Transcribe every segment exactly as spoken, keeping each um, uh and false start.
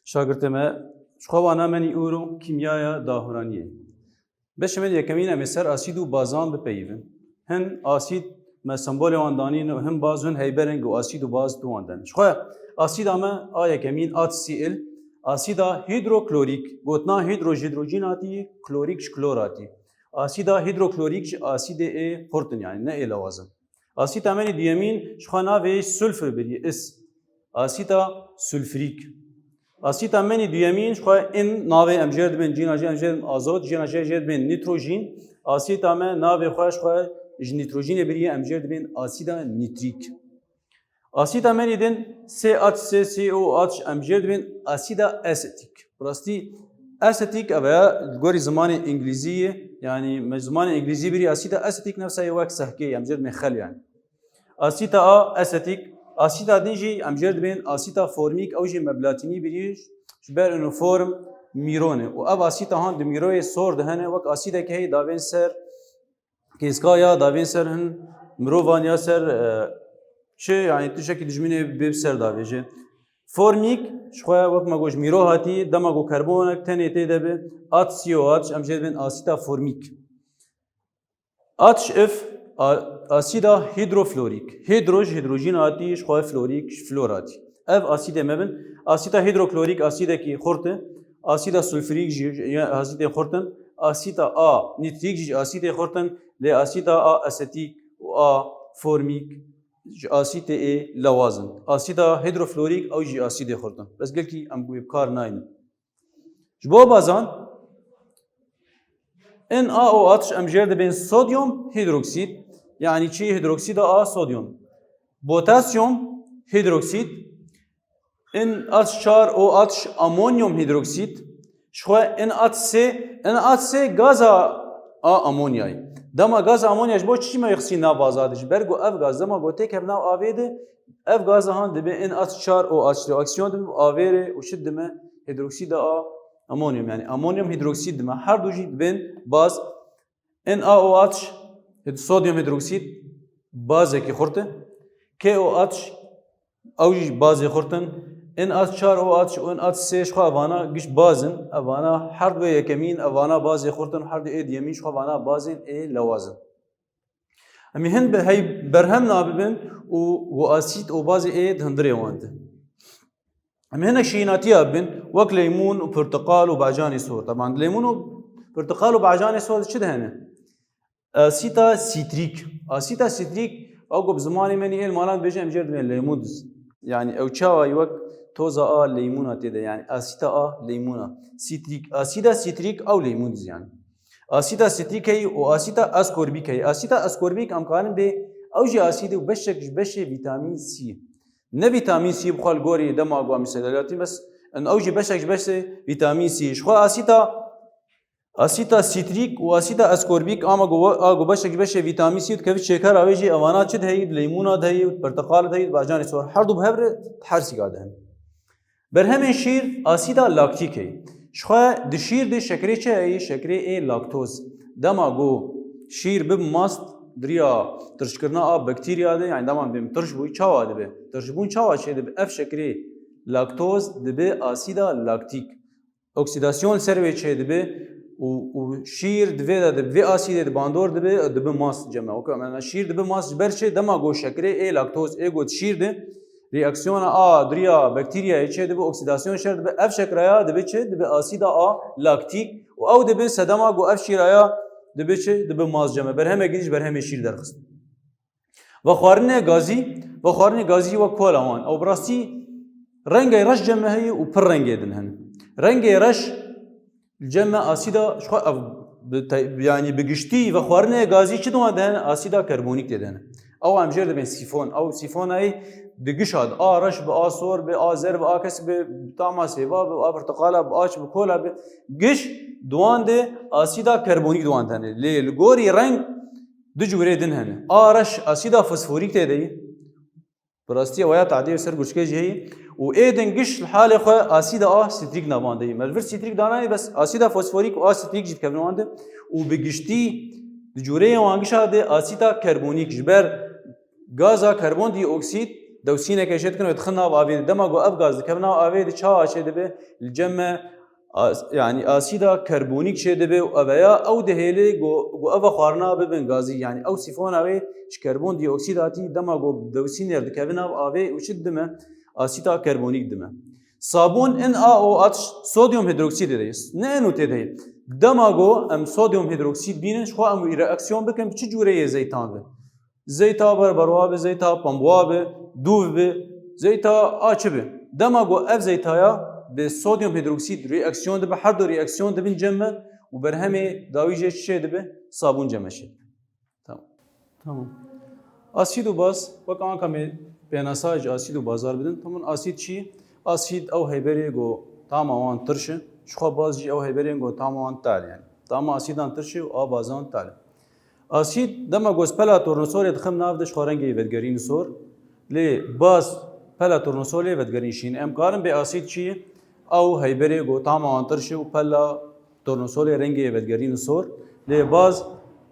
Şagirtê me, ji xwe wana menî ûro kîmyaya dahuraniyê. Beşê me yekemîn em ê ser asîd û bazan bipeyivin. Hin asîd me sembolê wan danîn û hin baz, hin heyberên ku asîd û baz tu wan den. Ji xwe asîda me a yekemîn A T C L, asîda hîdroklorîk, gotina hîdro ji hîdrojîn hatî, klorîk ji klor hatî. Asîda hîdroklorîk ji asîdê ê xurt in, yanî ne ê lewaz in. Asîta menî duyemîn ji xwe navê sulfur biriye, is. Asîta sulfurîk. Asîta menî duyemîn ji xwe in navê em jê re dibên, cîna jê em jê re dibên azot, cîna jê jê re dibên nîtrojîn. Asîta me navê xwe ji xwe ji nîtrojînê biriye, em jê re dibên asîda nîtrîk. Asîta menî din C H C C O H, em jê re dibên asîda asetîk. Bi rastî asetîk ev e, li gorî zimanê îngilîzî ye. Yanî me zimanê îngilîzî birî asîta asetîk nefsa ye wek sehkê, em jê re dibên xel yanî. Asîta A asetîk, asîta din jî em jê re dibên asîta formîk, ew jî me bi latînî birî ji ber ûnîform mîron e. Û ev asîta han di mîroyê sor de hene, wek asîdeke heye davên ser kêska ya davên ser hin mirovan ya ser, e, çi, yanî tiştekî dijminê bê bi ser davêje. Formîk, ji xwe wek me got ji mîro hatî, dema ku karbonek tenê tê de be, A T C O H, em jê dibên asîta formîk. H F, a-, asîda hîdroflorîk. Hîdro ji hîdrojîn hatî, ji xwe florîk ji flor hatî. Ev asîdê me bin. Asîta hîdroklorîk asîdekî xurt e. Asîda sulfurîk jî, jî asîdên xurt in. Asîta A nîtrîk jî ji asîdê xurt in. Lê asîta A asetîk û A formîk ji asîtê ê lewaz in. Asîda hîdroflorîk ew jî asîdê xurt in. Bes gelkî em bi wê bi kar naynin. Ji bo bazan, N A O H em jê re dibên sodyum hîdroksîd, yanî çi, hîdroksîda A sodyum. Potasyum hîdroksîd, N H çar O H amonyum hîdroksîd, ji xwe N H C, N H C gaza a amonyayê. Dema gaza amonya ji bo çi me xistî nav baza de? Ji ber ku ev gaz dema ku têkeve nav avê de, ev gaza han dibe N H çar O H reaksiyon dibe bi avê re û çi dime? Hîdroksîda a amonyum, yanî amonyum hîdroksîd dime. Her du jî dibên baz. N A O H, sodyum hîdroksîd, bazekî xurt e. K O H, ew jî bazê xurt in. N H çar O H û N H C ji xwe evana giş baz in. Evana her du ê yekemîn, evana bazê xurt in, her du ê duyemîn ji xwe evana bazên ê lewaz in. Em ê hin bi hey berhem nabibin û û asîd û bazê ê di hundirê wan de. Em ê hinek şînatiya bibin, wek leymûn û pirtiqal û bacanê sor. Teban leymûn û pirtiqal û bacanê sor çi de hene? Asîta sîtrîk. Asîta sîtrîk, ew ku bi zimanê me nî êl malan dibêjin, em jê re dibên leymûn diz. Yanî ew çawa ye wek toza a leymûna tê de, yanî asîta a leymûna. Sîtrîk, asîda sîtrîk ew leymûn diz yanî. Asîta sîtrîk heyî û asîta askorbîk heyî. Asîta askorbîk em karin bê, ew jî asîdê û beşek ji beşê vîtamîn C. Ne vîtamîn C bi xwe li gorî dema ku em îselalatî bes, ew jî beşek ji beşê vîtamîn C. Ji xwe asîta Asîta sîtrîk û asîta eskorbîk ama ku we-, a ku beşek ji beşê vîtamîn C dikeve şêkera wê jî evana çi diheyî, di leymûna diheyî, di pirtiqal diheyî, di bacanê sor. Her du bi hev re di her sîga de hene. Berhemên şîr asîda laktîk heyî. Ji xwe di şîr de şekerê çi heyî? Şekerê ê laktoz. Dema ku şîr bibe mast, di riya tirşkirina a bakterya de, yanî dema bêm tirş bûyî, çawa dibe? Tirşbûn çawa çêdibe? Ev şekerê laktoz dibe asîda laktîk. Oksîdasyon li ser wê çêdibe û, û şîr di vê de, di vê asîdê di bandor dibe, dibe mast cem e. Weke, yani şîr dibe mast ji ber çi? Dema ku şekerê ê laktoz ê ku di şîr de reaksiyona a duriya bakteryayê çêdibe, oksîdasyon şer dibe, ev şekeraya dibe çi? Dibe asîda a laktîk û ew dibe sedema ku ev şîraya dibe çi? Dibe mast cem e. Berhemekî ji berhemê şîr derxist. Vexwarinê gazî, vexwarinê gazî wek kola wan. Ew bi rastî rengê reş cem me heye û pir rengê din hene. Rengê reş cem me asîda ji xwe ev bi te-, yanî bi giştî vexwarinê gazî çi di wan de hene? Asîda karbonîk tê de hene. Ew em jê re dibên sîfon. Ew sîfonayê di gişa de a reş bi, a sor bi, a zer bi, a kes bi, tama sêva bi, a pirtiqala bi, aç bi, kola bi. Giş di wan de asîda karbonîk di wan de hene. Lê li gorî reng du cûrê din hene. A reş asîda fosforîk tê de ye. Bi rastî ew ya tadê ser gurçikê jî heye. Û ê din giş li halê xwe asîda a sîtrîk navandeyî. Me li vir sîtrîk danayê bes asîda fosforîk û a sîtrîk jî dikevin wan de. Û bi giştî di cûreyê wan gişa de asîda karbonîk ji ber gaza karbondioksîd dewsîneke jê dikin û dixin nav avê de. Dema ku ev gaz dikeve nav avê de, çawa çêdibe? Li cem me as-, yanî asîda karbonîk çêdibe û eveya ew dihêle ku, ku eva xwarina bibin gazî. Yanî ew sîfona wê ji karbon dioksîd hatî, dema ku dewsînê dikeve nav avê û çi didime? Asîda karbonîk dime. Sabûn, in a o aç sodyum hidroksîdê de ye. Ne eno tê de ye. Dema ku em sodyum hidroksîd bînin, ji xwe em wî reaksiyon bikin, bi çi cûreyê zeytan be? Zeyta berberwa be, zeyta pembwa be, dûv be, zeyta a çi be. Dema ku ev zeytaya bi sodyum hidroksîd reaksiyon dibe, her du reaksiyon dibin cem me û berhemê dawî jê çi çê dibe? Sabûn cem me çê dibe. Tamam. Tamam. Asîd û baz, wek anka me pênasa ji asîd û bazar bidin. Tamam, asîd çi? Asîd ew heyberê ku tama wan tirş e. Ji xwe baz jî ew heyberên ku tama wan tal e yani. Tama asîdan tirş e û a bazan tal e. Asîd dema ku ez pela tornasolê dixim nav de, ji xwe rengê vedgerîn sor. Lê baz pela tornasolê vedgerîn şîn. Em karin bê asîd çi? Ew heyberê ku tama wan tirş e û pela tornasolê rengê vedgerîn sor. Lê baz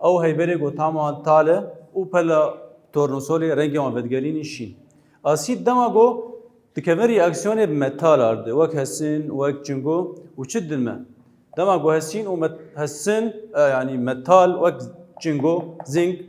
ew heyberê ku tama wan tal e û pela tornasolê rengê wan vedgerîn şîn. Asîd dema ku dikevin reaksiyonê bi metal arde, wek hesin, wek çingo û çi didin me? Dema ku hesin û met-, hesin, e, yanî metal wek çingo, zink,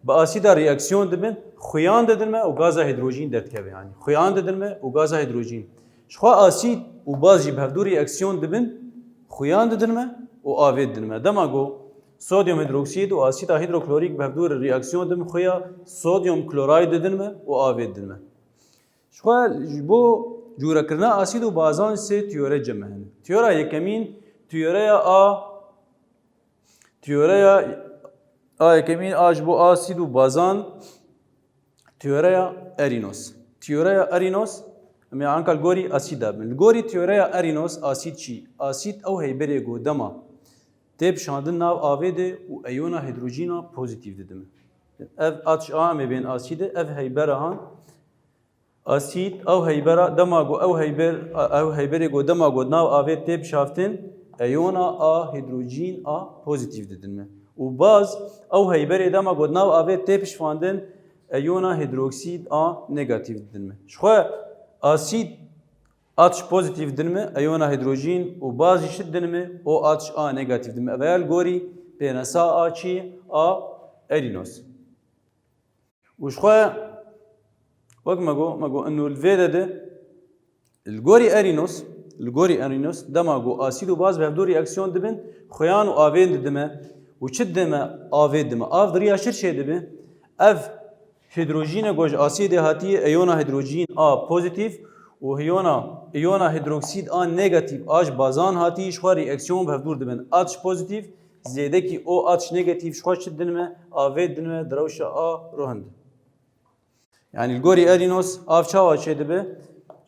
bi asîda reaksiyon dibin, xuyan didin me û gaza hidrojîn derdikeve. Yanî xuyan didin me û gaza hidrojîn. Ji xwe asîd û baz jî bi hevdû reaksiyon dibin, xuyan didin me û avê didin me. Dema ku sodyum hidroksîd û asîda hidroklorîk bi hevdû re reaksiyon dibin, xuya sodyum klorayd didin me û avê didin me. Ji xwe ji bo cûrekirina asîd û bazan sê teore cem me hene. Teora yekemîn, teoreya a, teoreya a yekemîn a ji bo asîd û bazan, teoreya Erinos. Teoreya Erinos, em ê anka li gorî asîda bin. Li gorî teoreya Erinos, asîd çi? Asîd ew heyberê ku dema tê pişandin nav avê de û eyona hidrojîna pozîtîf didime. Ev A H A em ê bên asîde, ev heybera an Asîd, ew heybera, dema ku ew heyber, ew heyberê ku dema ku nav avê tê pişaftin, eyona a hidrojîn a pozîtîf didin me. Û baz, ew heyberê dema ku nav avê tê pişfandin, eyona hidroksîd a negatîf didin me. Ji xwe asîd A H pozîtîf didin me, eyona hidrojîn û baz jî çi didin me? O A H A negatîf didin me. Ev ya li gorî pênasa a çi? A Erinos. Û ji xwe, wek me got, me got, inu li vê de de, li gorî Erinos, li gorî Erinos, dema ku asîd û baz bi hevdû reaksiyon dibin, xuyan û avên didime û çi didime? Avê didime. Av di riya çi çê dibe? Ev hidrojîne ku ji asîdê hatiye, eyona hidrojîn a pozîtîf û hiyona, iyona hidroksîd a negatîf a ji bazan hatî, ji xwe reaksiyon bi hevdûr dibin. A H pozîtîf, zêdekî O A H negatîf ji xwe çi didin me? Avê didin me di rewşa a rohin de. Yanî li gorî Erinos av çawa çêdibe?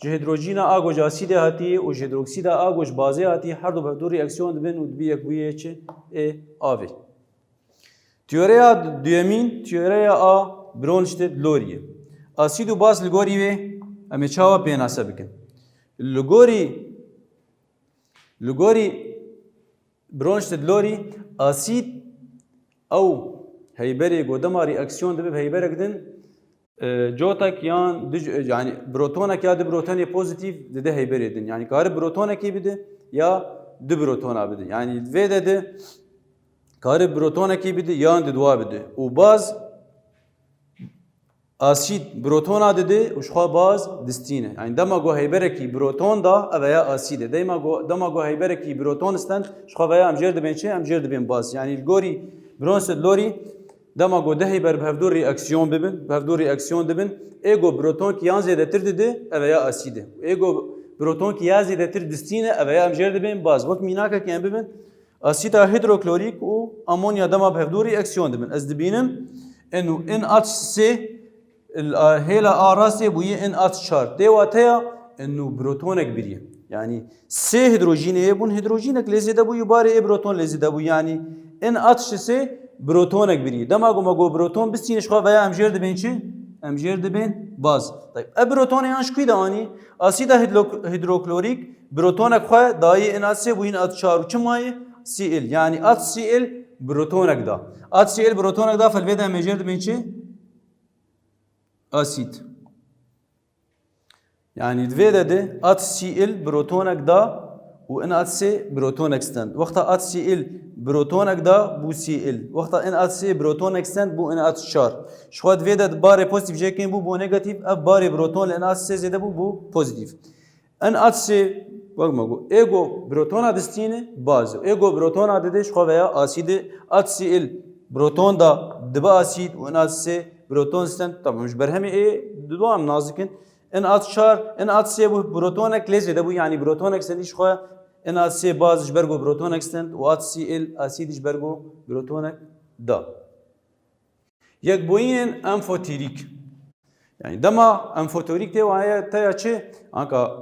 Ji hidrojîna a ku ji asîdê hatî û ji hidroksîda a ku ji bazê hatî, her du bi hevdû reaksiyon dibin û dibî yekbûyê çi? Ê avê. Teoreya duyemîn, teoreya a Bronsted-Lowry ye. Asîd û baz li gorî wê em ê çawa pênase bikin? Li gorî, li gorî Bronsted-Lowry, asîd ew heyberê ku dema reaksiyon dibe bi heyberek din, e, cotek yan du, yanî protonek ya du protonê pozîtîf dide heyberê din. Yanî kare protonekê bide ya du protona bide. Yanî vê de de kare protonekê bide yan diduwa bide. Û baz Asîd protona dide û ji xwe baz distîne. Yanî dema ku heyberekî proton da, ev ya asîd e. Dema ku, dema ku heyberekî proton stend, ji xwe veya em jêr dibên çi? Em jêr dibên baz. Yanî li gorî Bronsted-Lowry, dema ku du heyber bi hevdû reaksiyon bibin, bi hevdû reaksiyon dibin, ê ku protonkî yan zêdetir dide, ev ya asîd e. Ê ku protonkî ya zêdetir distîne, ev ya em jêr dibên baz. Wek mînakekê em bibin, Asîda hîdroklorîk û amonya dema bi hevdû reaksiyon dibin. Ez dibînim, inu in H sê, il a, hêla a rastê bûye in H çar. Tê wateya, inu protonek biriye. Yanî sê hîdrojînê heye bûn hîdrojînek lê zêde bû, û barê ê proton lê zêde bû. Yanî in H sê protonek biriye. Dema ku me got proton bistîne, ji xwe veya em jêr dibên çi? Em jêr dibên baz. Tayb, ev protonê yan ji kû de anî? Asîda hîdlo-, hîdroklorîk protonek xwe dayê in H sê bûyîn H çar û çi mayê? Cl. Yanî H Cl protonek da. H Cl protonek da, felvê de em ê jêr dibên çi? Asîd. Yani di vê de de H Cl protonek da û NH sê protonek stend. Wexta H Cl protonek da bû Cl. Wexta NH sê protonek stend bû NH çar. Ji xwe di vê de barê pozîtîf jê kêm bû, bû negatîf. Ev barê proton li NH sê zêde bû, bû pozîtîf. NH sê, wek me got, ê ku protona distîne, baz e. Ê ku protona dide, ji xwe veya asîd e. H Cl proton da, dibe asîd û NH sê proton stend. Tamam, ji berhemê ê di duan nas dikin. NH çar, NH sê bû protonek lê zêde bû, yani protonek stendî ji xwe NH sê baz ji ber ku protonek stend û H Cl asîd ji ber ku protonek da. Yekbûyînên enfotîrîk. Yani dema enfotîrîk tê waye teya çi? Anka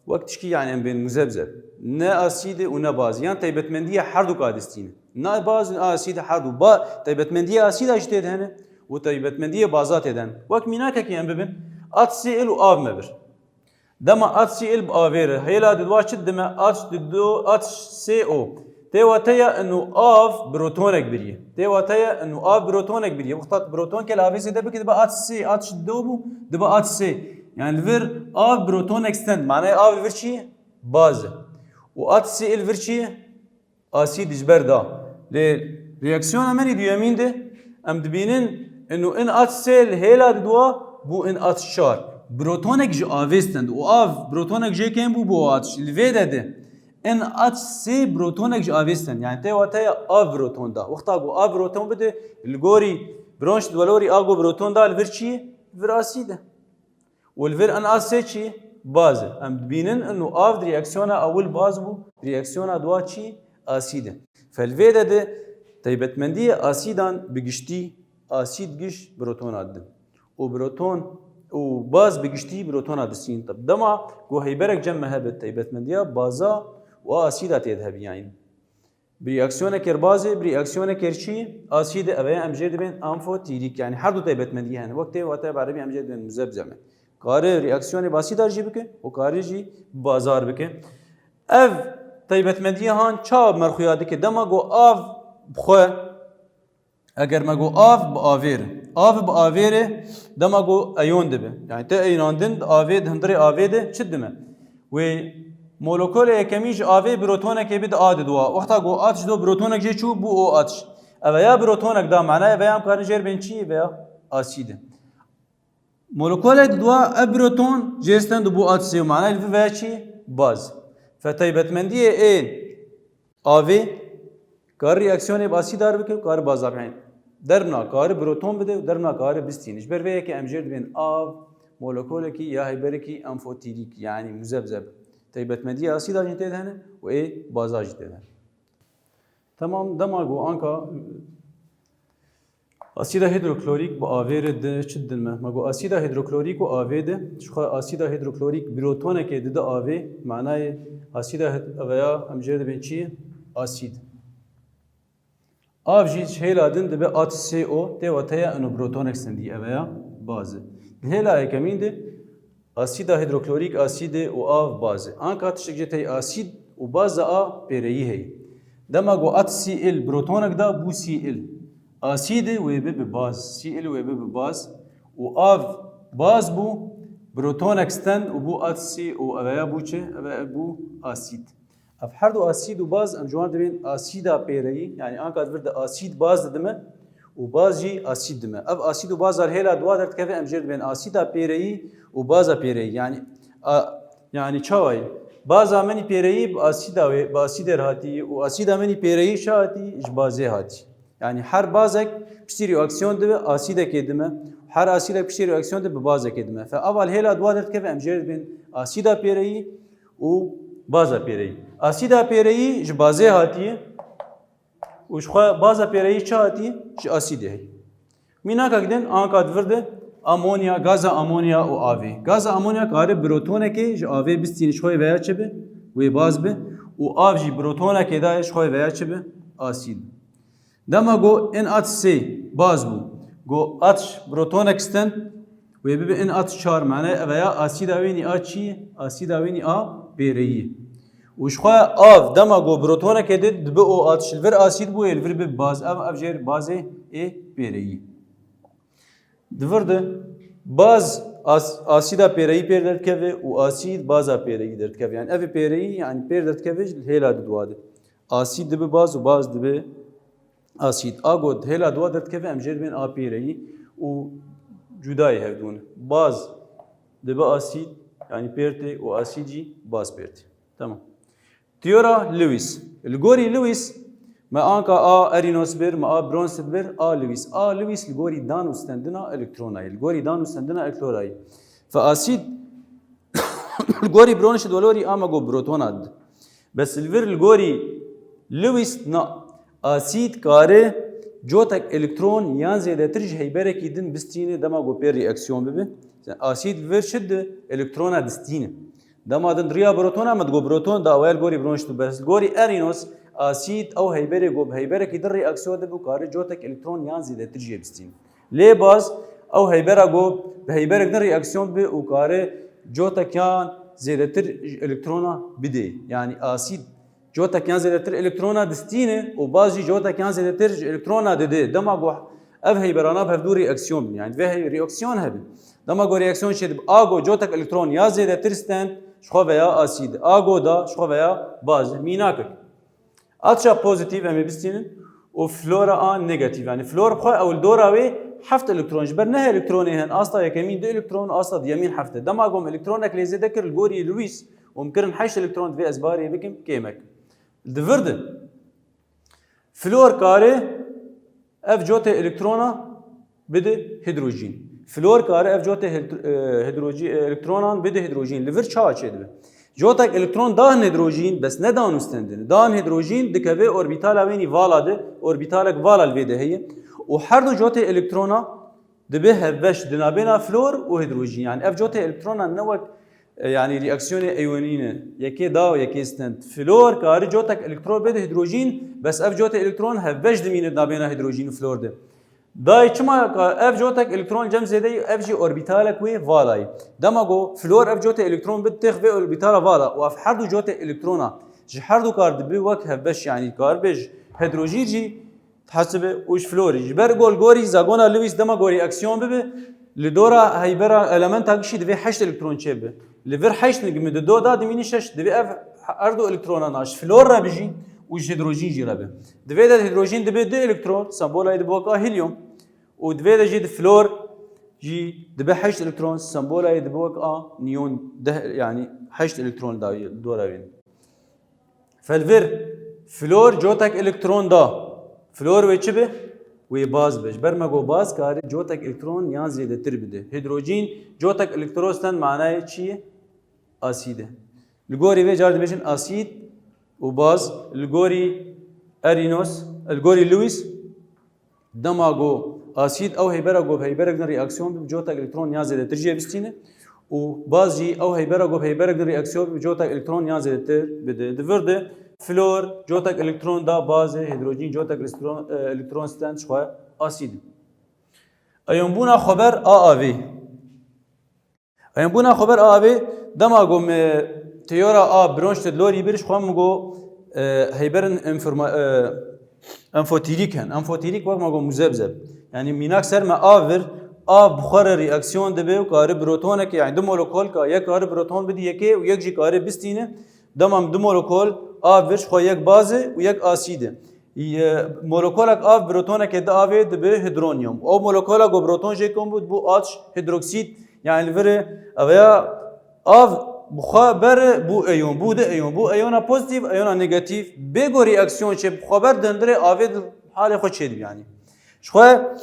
wek tişkî yani em bên muzebzeb. Ne asîd e û ne baz. Yan taybetmendiye her du ka distîne. Ne baz û ne asîd her du. Ba, taybetmendiye asîda jî tê de hene û taybetmendiye baza tê de hene. Wek mînakekî em bibin, H Cl û av me bir. Dema H Cl bi avê re, hêla di dua çi dime? H di do, H sê O. Tê wateya inu av protonek biriye. Tê wateya inu av protonek biriye. Wexta proton ke li avê zêde bike dibe H sê, H do bû, dibe H sê. Yani li vir av protonek stend. Manayê av li vir çi ye? Baz e. Û H Cl li vir çi ye? Asîd ji ber da. Lê reaksiyona me nî duyemîn de em dibînin inu NH sê li hêla di dua bû NH çar. Protonek ji avê stend û av protonek jê kêm bû, bû OH. Li vê de de NH sê protonek ji avê stend. Yani tê wateya av proton da. Wexta ku av proton bide, li gorî bronş di welorî a ku proton da li vir çi ye? Li vir asîd e. Û li vir NH sê çi? Baz e. Em dibînin inu av di reaksiyona ewil baz bû, di reaksiyona dua çi? Asîd e. Fe li vê de de taybetmendiyê asîdan bi giştî, asîd giş protona didin. Û proton û baz bi giştî protona distîn. Tab dema ku heyberek cem me hebe taybetmendiya baza û a asîda tê de hebî yani. Bi reaksiyonekê bazê, bi reaksiyonekê çi? Asîdê, ev ê em jê dibên enfotîrîk, yani her du taybetmendiyê hene. Wek tê wate bi erebî em jê dibên muzebzeme. Kare reaksiyonê bi asîda jî bike û kare jî bazar bike. Ev taybetmendiye han ça merxuya dike? Dema ku av bi xwe, eger me got av bi avê re, av bi avê re, dema ku eyon dibe. Yani te eynandin di avê, di hundirê avê de çi dime? Wê molekulê yekemî ji avê protonekê bi di a di dua. Wexta ku H ji do protonek jê çû bû OH. Ev ya protonek da, manayê ve ya em karin jêr bên çi? Veya asîd e. Molekulê di dua ev proton jê stend û bû H sê, manayê li vir veya çi? Baz. Fe taybetmendiyê ê avê kar reaksiyonê bi asîdar bike û kar bazar bike. Yani derna kari proton bide û derna kari bistîne. Ji ber vê yekê em jêr dibên av molekulekî ya heyberekî enfotîrîk, yani muzebzeb. Taybetmendiyê asîda jî tê de hene û ê baza jî tê de hene. Tamam, dema ku anka asîda hidroklorîk bi avê re di çi didin me? Me got asîda hidroklorîk û avê de, ji xwe asîda hidroklorîk protonekê dide avê, manayê asîda hid-, veya em jê dibên çi? Asîd. Av jî ji hêla din dibe H sê O, tê wateya ino protonek stendî, ev ya baz e. Di hêla yekemîn de asîda hidroklorîk asîd e û av baz e. Anka tiştek jê tey asîd û baza a pêreyî heye. Dema ku H Cl protonek da bû Cl. Asîd e wê bibe baz, Cl wê bibe baz û av baz bû, protonek stend û bû H C û ev ya bû çi? Ev bû asîd. Ev her du asîd û baz em ji wan dibên asîda pêreyî, yani anka di vir de asîd baz didime û baz jî asîd dime. Ev asîd û baza li hêla dua derdikeve, em jê dibên asîda pêreyî û baza pêreyî. Yani, a, yani çawa ye? Baza min î pêreyî bi asîda wê, bi asîdê re hatî û asîda min î pêreyî çi hatî? Ji bazê hatî. Yani her bazek piştî reaksiyon dibe asîdekê dime, her asîdek piştî reaksiyon dibe bi bazekê dime. Fe ava li hêla dua derdikeve, em jê dibên asîda pêreyî û baza pêreyî. Asîda pêreyî ji bazê hatiye û ji xwe baza pêreyî çi hatiye? Ji asîdê heye. Mînakek din anka di vir de amonya, gaza amonya û avê. Gaza amonya kare protonekê ji avê bistîne, ji xwe veya çi bi? Wê baz bi. Û av jî protonekê daye, ji xwe veya çi bi? Asîd. Dema got NH sê baz bû, got H protonek stend, wê bibe NH çar, mane ev ya asîda wê nî a çi? Asîda wê nî a pêreyî. Û ji xwe av, dema got protonekê de dibe OH, li vir asîd bû, ê li vir bibe baz, ev, ev jêr bazê ê pêreyî. Di vir de baz As, asîda pêreyî pêr derdikeve û asîd baza pêreyî derdikeve. Yani ev pêreyî yani pêr derdikeve ji hêla di dua de. Asîd dibe baz û baz dibe asîd. A go hêla dua derdikeve em jê dibên a pêreyî û cudayê hevdû ne. Baz dibe asîd yani pêr tê û asîd jî baz pêr tê. Tamam. Teora Lewis. Li gorî Lewis, me anka a Erinos bir, me a Bronsted bir, a Lewis. A Lewis li gorî dan û stendina elektrona ye. Li gorî dan û stendina elektrona ye. Fe asîd li gorî Bronsted welorî a me go protona dide. Bes li vir li gorî Lewis na asîd kare cotek elektron yan zêdetir ji heyberekî din bistîne dema go pê reaksiyon bibe. Asîd li vir çi di elektrona distîne. Dema din riya protona me digo proton da awayel gorî bronştu bes gorî erinos asîd ew heyberê go bi heyberekî din reaksiyon dibe û kare cotek elektron yan zêdetir jê bistîn. Lê baz ew heybera go bi heyberek din reaksiyon bibe û kare cotek yan zêdetir ji elektrona bidê. Yani asîd cotek yan zêdetir elektrona distîne û baz jî cotek yan zêdetir ji elektrona dide. Dema go ev heyberana bi hevdû reaksiyon bin. Yani divê hey reaksiyon hebin. Dema go reaksiyon çêdibe, a go cotek elektron ya zêdetir stend, ji xwe veya asîd. A go da, ji xwe veya baz. Mînakek. Atça pozîtîf em ê bistînin û flora a negatîf. Yani flor bi xwe ew li dora wê heft elektron. Ji ber neh elektronê hen, asta yekemîn du elektron, asta duyemîn heft e. Dema go em elektronek lê zêde kir li gorî Lewis û em kirin heşt elektron, divê ez barê bikim kêmek. Di vir de flor kare ev cotê elektrona bide hidrojîn. Flor kare ev cotê hidro-, e, hidrojî-, e, elektronan bide hidrojîn. Li vir çawa çêdibe? Cotek elektron da hin hidrojîn, bes ne da nûstendin. Da hin hidrojîn dikeve orbîtala wênî vala de, orbîtalek vala li vê de heye. Û her du cotê elektrona dibe hevbeş di nabêna flor û hidrojîn. Yani ev cotê elektronan ne wek E, yani reaksiyonê eyonî ne. Yekê da û yekê stend. Flor kari cotek elektron bide hidrojîn, bes ev cotê elektron hevbeş dimîne nabêna hidrojîn û flor de. Dayê çima ka ev cotek elektron cem zêde yî, ev jî orbitalek wê vala yî. Dema go flor ev cotê elektron bid têx vê orbitala vala û ev her du cotê elektrona ji her du kar dibi wek hevbeş, yani kar bêj hidrojîn jî Hesibe û ji florî. Ji ber gol gorî zagona Lewis dema gorî aksiyon bibe, li dora heybera elementa gişî divê heşt elektron çêbe. Li vir heşt nigimi di do da dimînî şeş. Divê ev her du elektronan a ji flor re bijî û ji hidrojîn jî re be. Divê de hidrojîn dibe du elektron, sembola yê dibe wek a helium. Û divê de jî di flor jî dibe heşt elektron, sembola yê dibe wek a neon, deh, yani heşt elektron da dora wê. Felvir, flor cotek elektron da. Flor wê çi be? Wê baz be. Ji ber me got baz kare cotek elektron yan zêdetir bide. Hidrojîn cotek elektron stend manayê çi ye? Asîd e. Li gorî vê car dibêjin asîd û baz, li gorî Erinos, li gorî Lewis, Dema ku asîd ew heybera ku bi heyberek din reaksiyon bibe, cotek elektron yan zêdetir jê bistîne û baz jî ew heybera ku bi heyberek din reaksiyon bibe, cotek elektron yan zêdetir bide. Di vir de flor cotek elektron da bazê, hidrojîn cotek elektron, e, elektron stend ji xwe asîd. Eyonbûna xweber A A V. Em bûna xweber avê dema ku me teyora a Bronsted Lowry bir ji xwe min got, e, heyberên informa-, e, enfotîrîk hene. Enfotîrîk wek me got muzebzeb. Yani mînak ser me av vir, av bi xwe re reaksiyon dibe û kare protoneke, yani du molekol ka yek kare proton bidî yekê û yek jî kare bistîne. Dema em du molekol av vir ji xwe yek baz e û yek asîd e. Ye, molekolek av protonekê di avê dibe hidronyum. O molekola ku proton jê kom bû, dibû aç hidroksîd. Yani li virê ev ya av bi xwe ber bû eyon, bû di eyon, bû eyona pozîtîf, eyona negatîf. Bê ku reaksiyon çê bi xwe ber di hundirê avê di halê xwe çêdibî yani. Ji xwe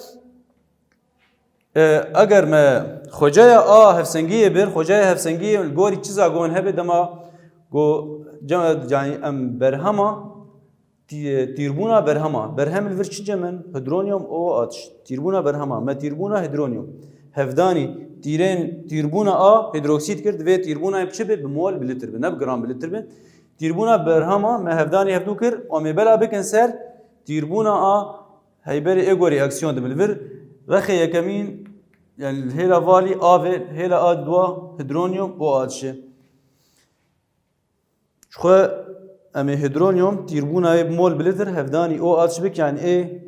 E, eger me xwecaya a hevsengiyê bir, xwecaya hevsengiyê li gorî çi zagon hebe dema ku cem-, yani em berhema tî-, tîrbûna berhema. Berhem li vir çi cem in? Hidronyum O H. Tîrbûna berhema. Me tîrbûna hidronyum. Hevdanî tîrên, tîrbûna a hidroksîd kir, divê tîrbûna bi çi be? Bi mol bi litir be, ne bi gram bi litir be. Tîrbûna berhema me hevdanî hevdû kir, û em ê bela bikin ser tîrbûna a Heyberê ê gorî aksiyon dibe li vir. Rexê yekemîn, yani hêla valî avê, hêla a dua hidronyum O H. Ji xwe em ê hidronyum tîrbûna yê bi mol bi litir hevdanî O H bik, yani ê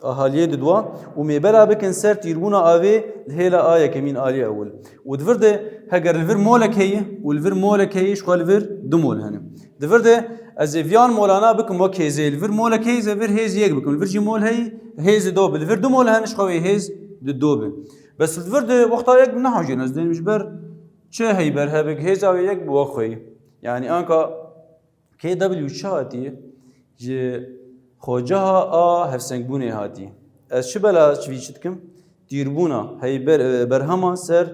Ahaliyê didwa û mêbela bikin ser tîrbûna avê li hêla a yekemîn aliyê ewil. Û di vir de heger li vir molek heye û li vir molek heye, ji xwe li vir du mol hene. Di vir de ez ê viyan molana bikim wek hêzê. Li vir molek heye, ez ê vir hêz yek bikim. Li vir jî mol heye, hêz do bi. Li vir du mol hene, ji xwe wê hêz di do bi. Bes li vir de wexta yek nehewcin, ez dênim ji ber çi heyber hebik, hêza wê yek bi wek xwe ye. Yani anka K W çi hatiye? Ji xoceha a hevsengbûnê hatiye. Ez çi bela çi vî çi dikim? Tîrbûna heyber, e, berhema ser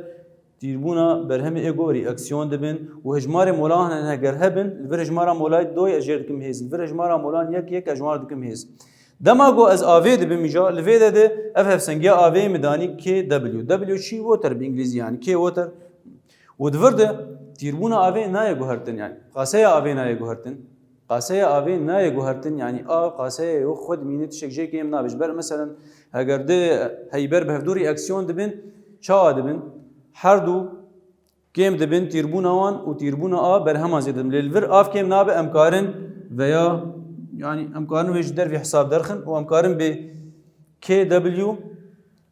tîrbûna berhemê ê gorî aksiyon dibin û hejmarê molan heger hebin, li vir hejmara molayê doy ez jê dikim hêz, li vir hejmara molan yek yek ez ji wan dikim hêz. Dema ku ez avê dibim îja, li vê de de ev hevsengiya avê min danî K W. W çi? Water bi îngilîzî yani. K water. Û di vir de tîrbûna avê nayê guhertin, yani qaseya avê nayê guhertin. Qaseya avê nayê guhertin, yani a qaseya yo xwe dimîne, tiştek jê kêm nabe. Ji ber meselen heger du heyber bi hevdû reaksiyon dibin, çawa dibin? Her du kêm dibin tîrbûna wan û tîrbûna a berhema zêde dibin. Lê li vir av kêm nabe, em karin veya, yani em karin wê ji dervê hesab derxin û em karin bê K W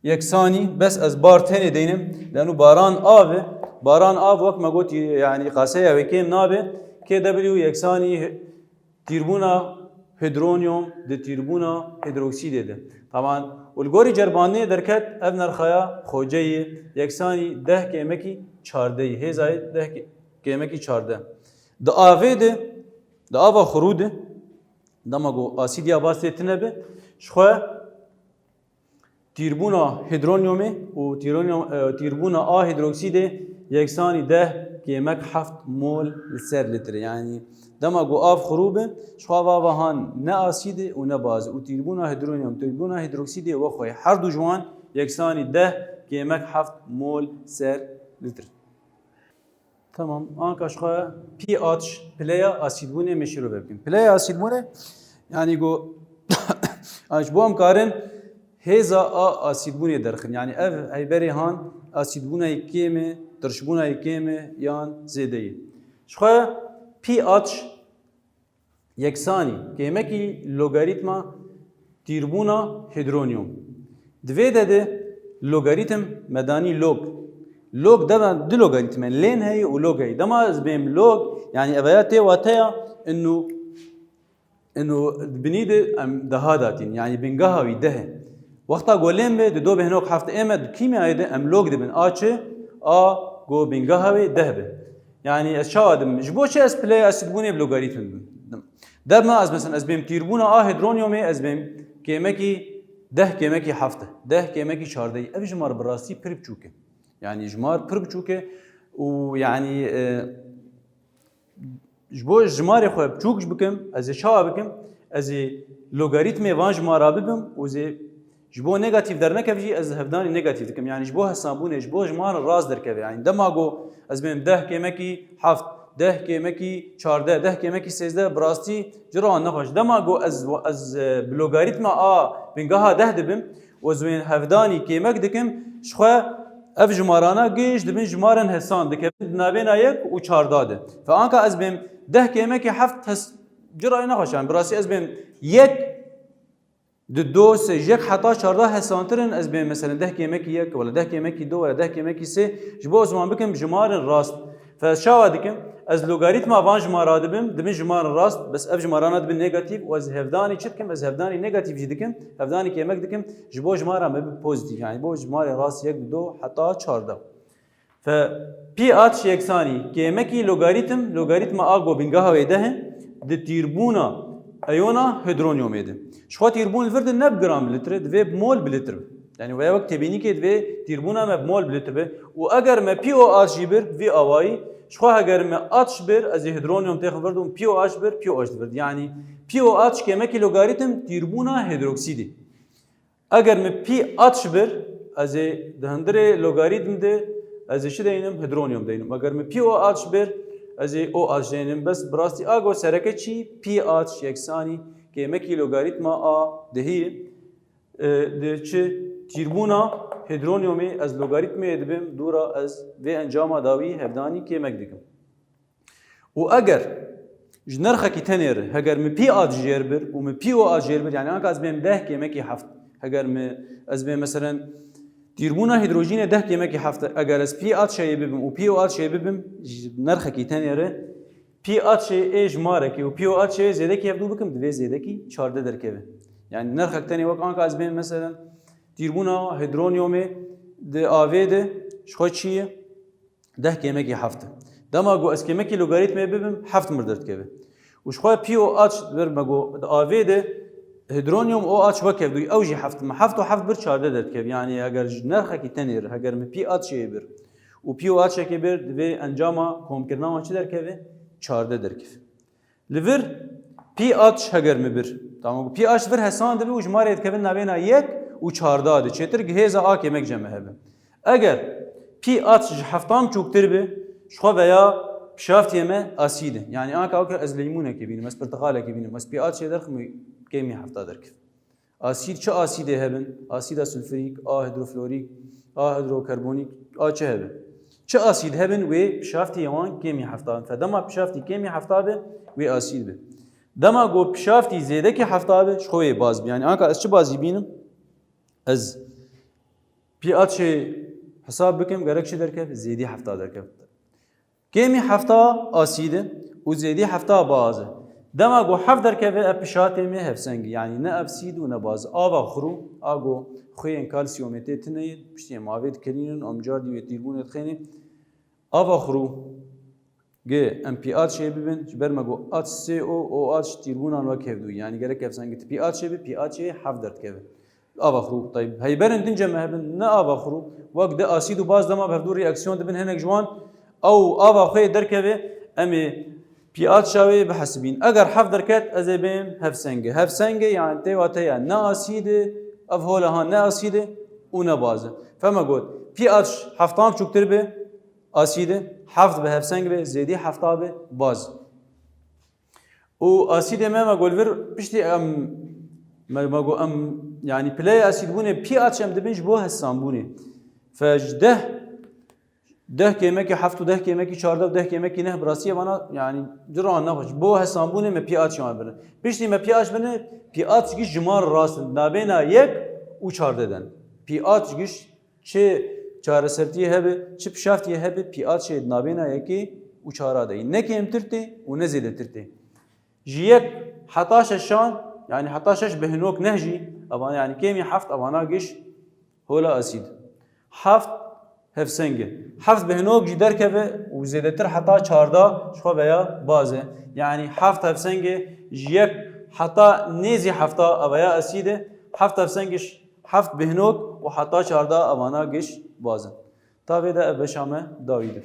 yeksanî, bes ez bar tenê deynim, leno baran av e, baran av wek me gotî, yani qaseya wê kêm nabe, K W yeksanî tîrbûna hidronyum di tîrbûna hidroksîdê de. Taban, û li gorî cerbandinê derket ev nerxaya xoceyê yeksanî deh kêmekî çardeyî, hêzayê deh kê-, kêmekî çardeh. Di avê de, di ava xurû de, dema ku asîdiya bastê tune be, ji xwe tîrbûna hidronyumê û tîronyum-, e, tîrbûna a hidroksîdê yeksanî deh kêmek heft mol li ser litre. Yani dema ku av xurû be, ji xwe ava han ne asîd e û ne baz e. Û tîrbûna hidronyum, tîrbûna hidroksîdê wek xwe ye. Her du ji wan yeksanî deh kêmek heft mol ser litre. Tamam, anka ji xwe pH, pileya asîdbûnê me şîrove bikin. Pileya asîdbûnê, yani ku, yani ji bo em karin hêza a asîdbûnê derxin. Yani ev heyberê han asîdbûna yê kêm e, tirşbûna yê kêm e yan zêde ye. Ji xwe pH yeksanî kêmekî logarîtma tîrbûna hidronyum. Di vê de de logarîtm me danî log. Log dema du logarîtm e, ln heye û log heye. Dema ez bêm log, yani ev ya tê wateya inu, inu binî de em daha datîn, yani bingeha wî deh e. Wexta ku ln be, di do bêhnok heft ê me di kîmyayê de em log dibin. A çi? A ku bingeha wê deh be. Yani ez çawa dim? Ji bo çi ez pileyê asîdbûnê bi logarîtm dim? Dema ez, mesela, ez bêm tîrbûna a hidronyumê, ez bêm kêmekî deh kêmekî heft e, deh kêmekî çardeh. Ev jimar bi rastî pir biçûk e. Yani jimar pir biçûk e û yani, e, ji bo jimarê xwe biçûk ji bikim, ez ê çawa bikim? Ez ê logarîtmê van jimara bibim û zê ji bo negatîf dernekeve jî ez hevdanî negatîf dikim. Yani ji bo hesabûnê, ji bo jimarin rast derkeve. Yani dema ku ez bêm deh kêmekî heft, deh kêmekî çardeh, deh kêmekî sêzdeh, bi rastî cira wan nexweş. Dema ku ez, ez, e, bi logarîtma a bingeha deh dibim û ez wên hevdanî kêmek dikim, ji xwe ev jimarana giş dibin jimarin hesan dikevin di navêna yek û çardeh de. Fe anka ez bêm deh kêmekî heft hes-, cira nexweş, yani bi rastî ez bêm yek di do, sê, ji yek heta çardeh hesantir in, ez bêm, mesela, deh kêmekî yek, wala deh kêmekî du, wala deh kêmekî sê, ji bo ez wan bikim jimarin rast. Fe ez çawa dikim? Ez logarîtma van jimara dibim, dibin jimarin rast, bes ev jimarana dibin negatîf û ez hevdanî çi dikim? Ez hevdanî negatîf jî dikim, hevdanî kêmek dikim, ji bo jimara me bi pozîtîf, yani bo jimarê rast yek, du heta çardeh. Fe pH yeksanî kêmekî logarîtm, logarîtma a ku bingeha wê deh e, di tîrbûna eyona hidronyumê de. Ji xwe tîrbûn li vir de ne bi gram bi litre, divê bi mol bi litr be. Yani veya wek têbînîkê divê tîrbûna me bi mol bi litr be. Û eger me pOH jî bir bi vî awayî, ji xwe heger me H bir, ez ê hidronyum têxim vir de û pOH bir, pOH di vir de. Yani pOH kêmekî logarîtm tîrbûna hidroksîdê. Eger min pH bir, ez ê di hundirê logarîtm de, ez ê çi deynim? Hidronyum deynim. Eger min pOH bir, ez ê OH deynim. Bes bi rastî a go sereke çi? pH yeksanî kêmekî logarîtma a dehî, e, di çi tîrbûna hidronyumê ez logarîtmê dibim, dûra ez vê encama dawî hevdanî kêmek dikim. Û eger ji nirxekî tenê re, heger min pH jêr bir û min pOH jêr bir, yani anka ez bêm deh kêmekî heft, Heger mi ez bê meselen tîrbûna hîdrojînê deh kêmekî heft e, eger ez pH ê bibim û pOH ê bibim, ji nerxekî tenê re pH ê ji marekê û pOH ê zêdekî hevdû bikim, divê zêdekî çardeh derkeve. Yani nerxek tenê wek anka ez bêm meselen tîrbûna hidronyomê di avê de ji xwe çi ye? Deh kêmekî heft e. Dema ku ez kêmekî logarîtmê bibim, heft mir derdikeve. Û ji xwe pOH ber me got, di avê de hidronyom OH wek hevdû, ew jî heft, me heft û heft bir çardeh derdikeve. Yani eger ji nerxekî tenê re, heger me pH ê bir û pOH ê bir, divê encama komkirina wan çi derkeve? Çardeh derkeve. Li vir pH heger mi bir. Tamam, pH vir hesan dibe û ji marê dikevin navêna yek û çardeh de. Çêtir hêza A kêmek cem hebe. Eger pH ji heftan çûktir bi, ji xwe veya pişaftiyê me asîd e. Yani anka wekir ez leymûnekê bînim, ez pirtixalekê bînim, ez pH ê derxim û kêmî hefta derkevim. Asîd, çi asîdê hebin? Asîda sulfurîk, a hidroflorîk, a hidrokarbonîk, a çi hebin? Çi asîd hebin wê pişaftî wan kêmî hefta bin. Fe dema pişaftî kêmî hefta be, wê asîd be. Dema ku pişaftî zêdekî hefta be, ji xwe wê baz be. Yani anka ez çi bazî bînim? Ez pH ê hesab bikim, gerek çi derkev? Zêdî hefta derkev. Kêmî hefta asîd e û zêdî hefta baz e. Dema ku heft derkeve, ev pişatê me hevseng e. Yani ne ev sîd û ne baz e. Ava xurû, a ku xweyên kalsiyomê tê tune ye, piştî em avê dikirînin, em car dî wê tîrbûnê dixêne. Ava xurû, gi em pH ê bibin, ji ber me got H C O O H tîrbûnan wek hevdû. Yani gerek hevseng e. Ti pH ê bi, pH ê heft derdikeve. Ava xurû, tayb. Heyberên din cem hebin, ne ava xurû. Wek di asîd û baz dema bi hevdû reaksiyon dibin, hinek ji wan ew ava xwe yê derkeve, em ê pH a wê bihesibîn. Eger heft derket, ez ê bêm hevsenge. Hevsenge, yani tê wateya ne asîd e, ev hola ha ne asîd e û ne baz e. Fema got, pH heftan çûktir be, asîd e, heft be hevseng be, zêdî hefta be, baz. Û asîdê me, me got vir piştî em, me, me got em, yani pileyê asîdbûnê pH em dibin ji bo hesanbûnê. Fe ji deh, deh kêmekî heft û deh kêmekî çardeh û deh kêmekî neh bi rastiyê vana, yani ciran naxwe. Ji bo hesanbûnê me pH wan birin. Piştî me pH birin, pH giş ji mar rast in. Nabêna yek û çardeh den. pH giş Çi çaresertiyê hebe, çi pişaftiyê hebe, pH ê nabêna yekê û çara de yî. Ne kêmtir tê û ne zêdetir tê. Ji yek heta şeşan, yani heta şeş bi hinok neh jî, evana yani kêmî heft evana giş hola asîd. Heft hevseng e. Heft bi hinok jî derkeve û zêdetir heta çarda ji xwe veya baz e. Yani heft hevseng e, ji yek heta nêzî hefta ev ya asîd e. Heft hevseng e, heft bi hinok û heta çarda evana giş baz in. Ta vê de ev beşa me dawî dib.